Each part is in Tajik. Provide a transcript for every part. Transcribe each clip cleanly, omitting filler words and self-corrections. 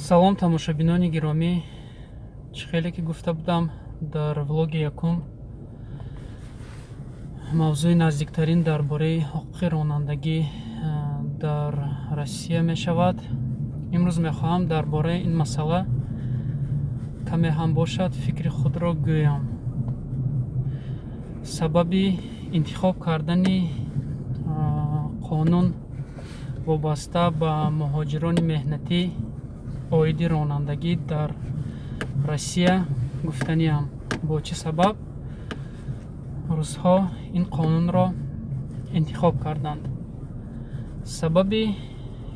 Салом, тамошобинони гиромӣ. Чӣ хеле ки гуфта будам дар влоги якум, мавзӯи наздиктарин дар бораи ҳуқуқи ронандагӣ дар Россия мешавад. Имрӯз мехоҳам дар бораи ин масъала каме ҳам бошад фикри худро гӯям. Сабаби интихоб кардани қонун вобаста ба муҳоҷирони меҳнатӣ оиди ронандагӣ дар Россия гуфтаниам, бо чӣ сабаб русҳо ин қонунро интихоб карданд. Сабаби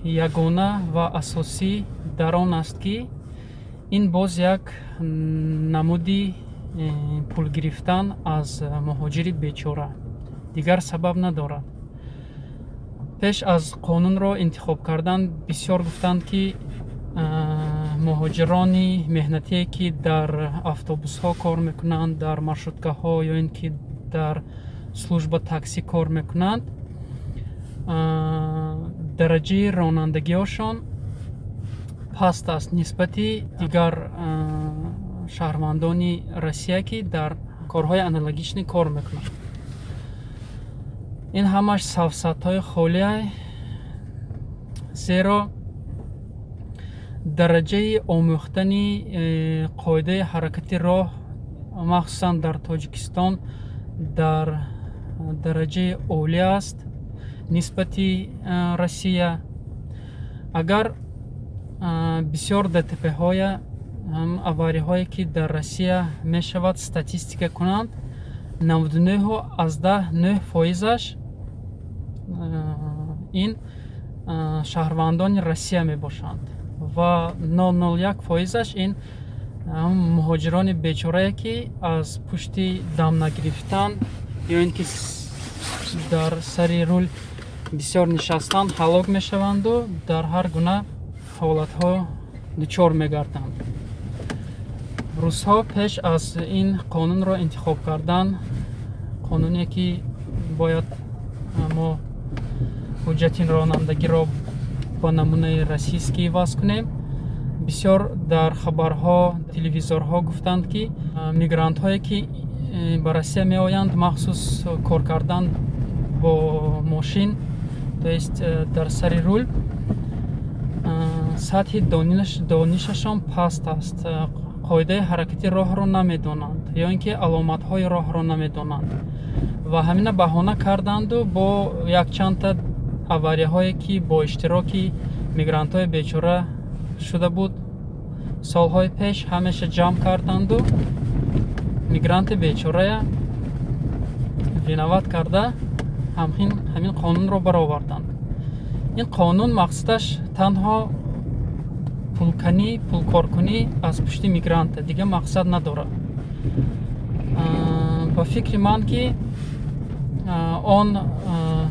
ягона ва асосӣ дар он аст, ки ин боз як намуди пул гирифтан аз муҳоҷири бечора, дигар сабаб надорад. Пеш аз қонунро интихоб кардан бисёр гуфтанд, ки муҳоҷирони меҳнатие, ки дар автобусҳо кор мекунанд, дар маршруткаҳо ё ин ки дар служба таксӣ кор мекунанд, дараҷаи ронандагиҳошон паст аст нисбати дигар шаҳрвандони Россия, ки дар корҳои аналогичный кор мекунанд. Ин ҳамаш сафсатҳои холия, зеро дараҷаи омӯхтани қоидаи ҳаракати роҳ, махсусан дар Тоҷикистон, дар дараҷаи олӣ аст нисбати Россия. Агар бисёр ДТПҳоя, авариҳое, ки дар Россия мешавад, статистика кунанд, 99,9 фоизаш ин шаҳрвандони Россия мебошанд ва 0,01 фоизаш ин муҳоҷирони бечорае, ки аз пушти дам нагирифтан ё ин ки дар сари рул бисёр нишастан ҳалок мешаванду дар ҳар гуна ҳолатҳо дучор мегарданд. Русҳо пеш аз ин қонунро интихоб кардан, қонуне ки бояд мо ҳуҷҷати ронандагиро ба намунаи российский иваз кунем, бисёр дар хабарҳо, телевизорҳо гуфтанд, ки мигрантҳое, ки ба Россия меоянд, махсус кор кардан бо мошин, то есть дар сари рул, сатҳи донишашон паст аст, қоидаи ҳаракати роҳро намедонанд ё ин ки аломатҳои роҳро намедонанд. Ва ҳамина баҳона карданду бо якчандта аварияҳое, ки бо иштироки мигрантҳои бечора шуда буд солҳои пеш, ҳамеша ҷамъ карданду мигранти бечорая виноват карда, ҳамин қонунро бароварданд. Ин қонун мақсадаш танҳо пулканӣ, пулкоркунӣ аз пушти мигранта, дигар мақсад надорад. Ба фикри ман, ки он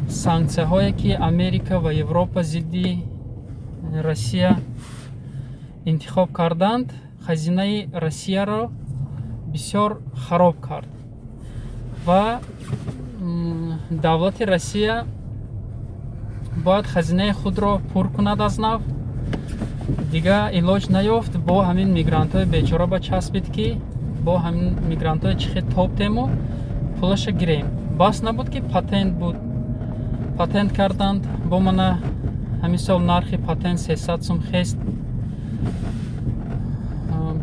санксияҳое, ки Америка ва Европа зидди Россия интихоб карданд, хазинаи Россияро бисёр хароб кард ва давлати Россия бояд хазинаи худро пур кунад аз нав. Дигар илоҷ наёфт, бо ҳамин мигрантҳои бечора ба часпид, ки бо ҳамин мигрантҳои чихе топтему пулаша гирем. Бас набуд, ки патент буд, патент карданд. Бо мана ҳамин сол нархи патент 300 сум хест.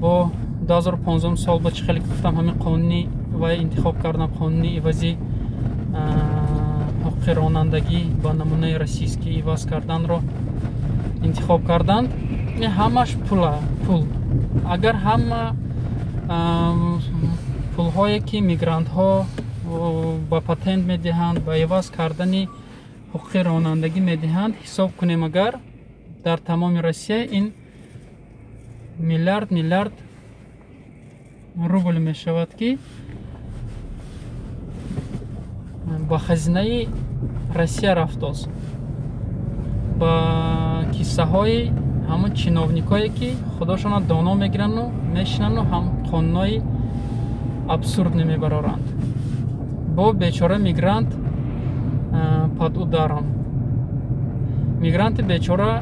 Бо 2015 сол ба чӣ хеле гуфтам, ҳамин қонуни вай интихоб кардам, қонуни ивази ҳуқуқи ронандагӣ ба намунаи российский иваз карданро интихоб карданд. Ин ҳамаш пула, пул. Агар ҳама пулҳое, ки мигрантҳо ба патент медиҳанд, ба иваз кардани ҳуқуқи ронандагӣ медиҳанд, ҳисоб кунем, агар дар тамоми Россия, ин миллиард миллиард рубл мешавад, ки ба хазинаи Россия рафтоз, ба киссаҳои ҳамон чиновникое, ки худошона доно мегирану мешинану ҳам қонунҳои абсурд намебароранд. Бо бечора мигрант под ударом. Мигранти бечора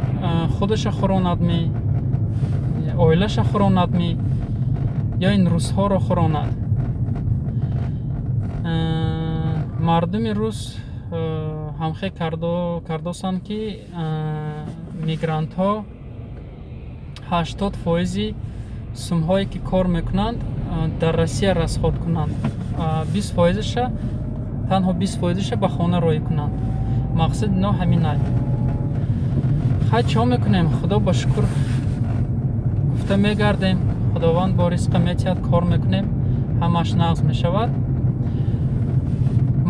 худаша хӯронад ме Оилаша хӯронадми ё ин русҳоро хӯронад? Мардуми рус ҳамхе кардосанд, ки мигрантҳо 80 фоизи сумҳое, ки кор мекунанд, дар Россия расход кунанд, 20 фоизаша, танҳо 20 фоизаша ба хона роҳӣ кунанд. Мақсади ино ҳамин ай. Хай, чӣ мекунем? Худо ба шукр гуфта мегардем. Худованд бо ризқа метиҳад, кор мекунем, ҳамаш нағз мешавад.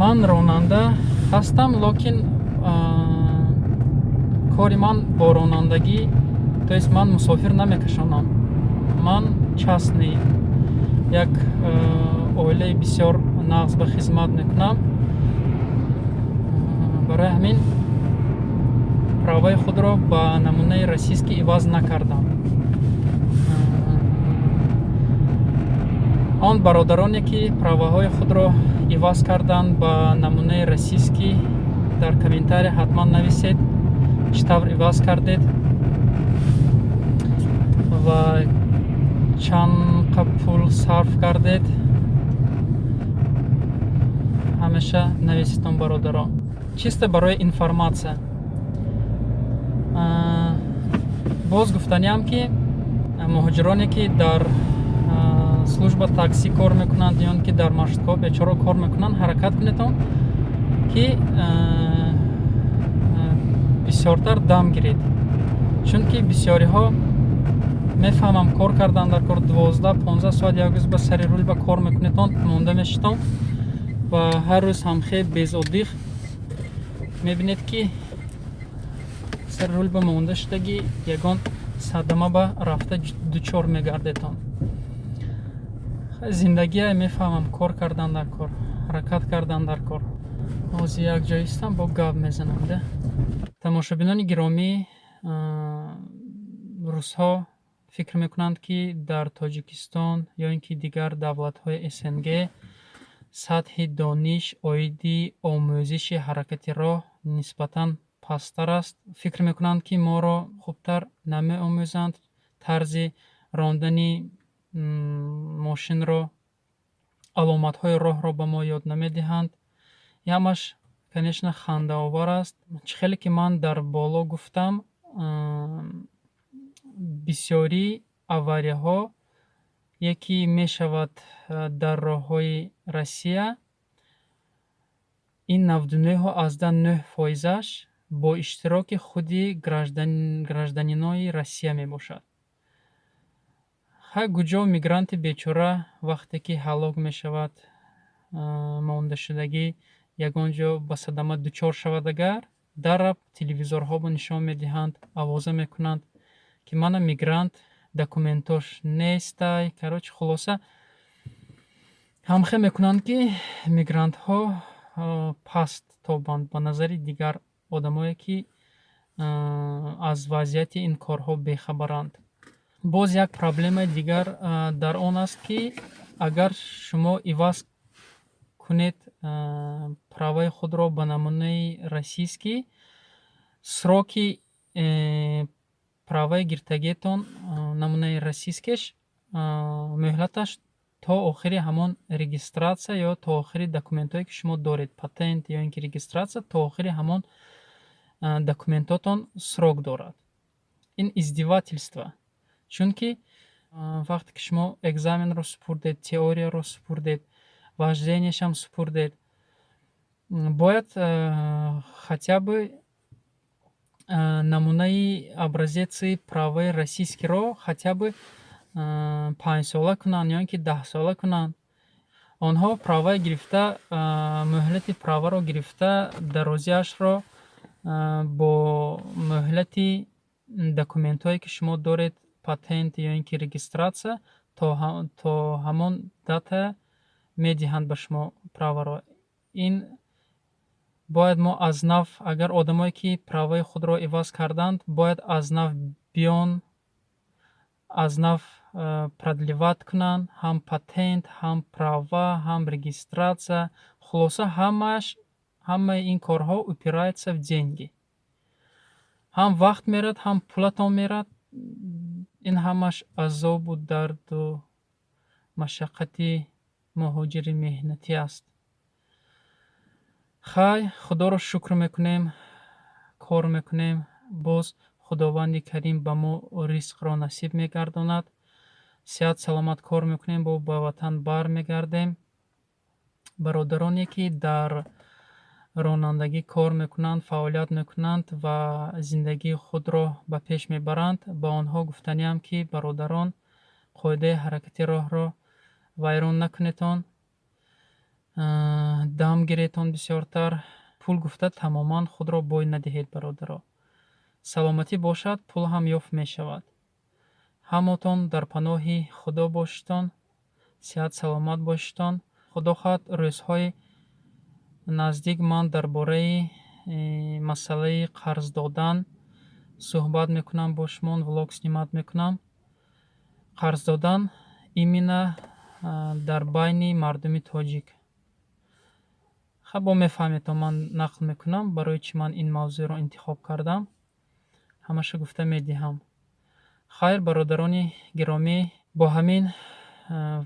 Ман ронанда ҳастам, лекин кори ман бо ронандагӣ, то есть ман мусофир намекашонам. Ман частный як оилаи бисёр нағз ба хизмат мекунам. Барои ҳамин праваи худро ба намунаи российский иваз накардам. Он бародароне, ки праваҳои худро иваз карданд ба намунаи российский, дар комментария ҳатман нависед, чӣ тавр иваз кардед ва чанд қа пул сарф кардед. Ҳамеша нависитон, бародарон, чисто барои информация. Боз гуфтаниам, ки муҳоҷироне, ки дар служба таксӣ кор мекунанд ё ки дар маршруткаҳо бечоро кор мекунанд, ҳаракат кунедон, ки бисёртар дам гиред, чунки бисёриҳо, мефаҳмам, кор кардан дар кор, 12-15 соат як рӯз ба сари рул ба кор мекунедон, монда мешитон ва ҳар рӯз ҳамхе без отдых мебинед, ки сари рул ба монда шудагӣ, ягон садама ба рафта дучор мегардетон. Зиндагия мефаҳмам, кор кардан дар кор, ҳаракат кардан дар кор. Ҳозир як ҷо истам, бо гап мезанам да. Тамошобинони гиромӣ, русҳо фикр мекунанд, ки дар Тоҷикистон ё ин ки дигар давлатҳои СНГ сатҳи дониш оиди омӯзиши ҳаракати роҳ нисбатан пасттар аст. Фикр мекунанд, ки моро хубтар намеомӯзанд, тарзи рондани мошинро, аломатҳои роҳро ба мо ёд намедиҳанд. Ҳамаш, конечно, хандаовар аст. Чӣ хеле ки ман дар боло гуфтам, бисёрии аварияҳо яке мешавад дар роҳҳои Россия, ин 99,9 фоизаш бо иштироки худи гражданинои Россия мебошад. Ҳай, куҷо мигранти бечора вақте ки ҳалок мешавад, мондашудагӣ, ягон ҷо ба садама дучор шавад агар, дарраб телевизорҳо нишон медиҳанд, овоза мекунанд, ки мана мигрант, документош нестай. Короче, хулоса, ҳамхе мекунанд, ки мигрантҳо паст тобанд ба назари дигар одамое, ки аз вазъияти ин корҳо бехабаранд. Боз як проблемаи дигар дар он аст, ки агар шумо иваз кунед праваи худро ба намунаи российский, сроки праваи гирифтагиетон намунаи российскеш мӯҳлаташ то охири ҳамон регистрация ё то охири документҳое, ки шумо доред, патент ё ин ки регистрация, то охири ҳамон документотон срок дорад. Ин издевательство, чунки вақте ки шумо экзаменро супурдед, теорияро супурдед, вождениешам супурдед, бояд хотя бы намунаи образецы праваи российскиро хотя бы 5сола кунанд ё ин ки 10сола кунанд. Онҳо праваи гирифта, мӯҳлати праваро гирифта, дарозиашро бо мӯҳлати документҳое, ки шумо доред, патент ё ин ки регистрация, то ҳамон дата медиҳанд ба шумо праваро. Ин бояд мо аз нав, агар одамое, ки праваи худро иваз карданд, бояд аз нав биён, аз нав продлевать кунанд ҳам патент, ҳам права, ҳам регистрация. Хулоса, ҳамааш, ҳамаи ин корҳо упирается в деньги. Ҳам вақт мерад, ҳам пулатон мерад. Ин ҳамаш азобу дарду машаққати муҳоҷири меҳнатӣ аст. Хай, Худоро шукр мекунем, кор мекунем, боз Худованди Карим ба мо ризқро насиб мегардонад. Сиҳат саломат кор мекунем, бо ба ватан бармегардем. Бародароне, ки дар ронандагӣ кор мекунанд, фаъолият мекунанд ва зиндагии худро ба пеш мебаранд, ба онҳо гуфтаниам, ки, бародарон, қоидаи ҳаракати роҳро вайрон накунедон, дам гиретон бисёртар. Пул гуфта тамоман худро бой надиҳед, бародаро. Саломатӣ бошад, пул ҳам ёфт мешавад. Ҳамотон дар паноҳи Худо бошитон, сиҳат саломат бошитон. Худо хоҳад, рӯзҳои наздик ман дар бораи масъалаи қарз додан суҳбат мекунам бо шумо, влог снимать мекунам. Қарз додан именно дар байни мардуми тоҷик. Хаб, бо мефаҳмедон, ман нақл мекунам, барои чӣ ман ин мавзӯъро интихоб кардам, ҳамаша гуфта медиҳам. Хайр, бародарони гиромӣ, бо ҳамин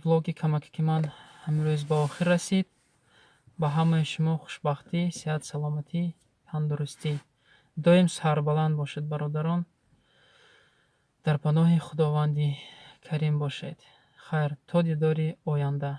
влоги камаке, ки ман ҳамин ба охир расид. Ба ҳамаи шумо хушбахтӣ, сиҳат, саломатӣ, тандурустӣ. Доим сарбаланд бошед, бародарон. Дар паноҳи Худованди Карим бошед. Хайр, то дидори оянда.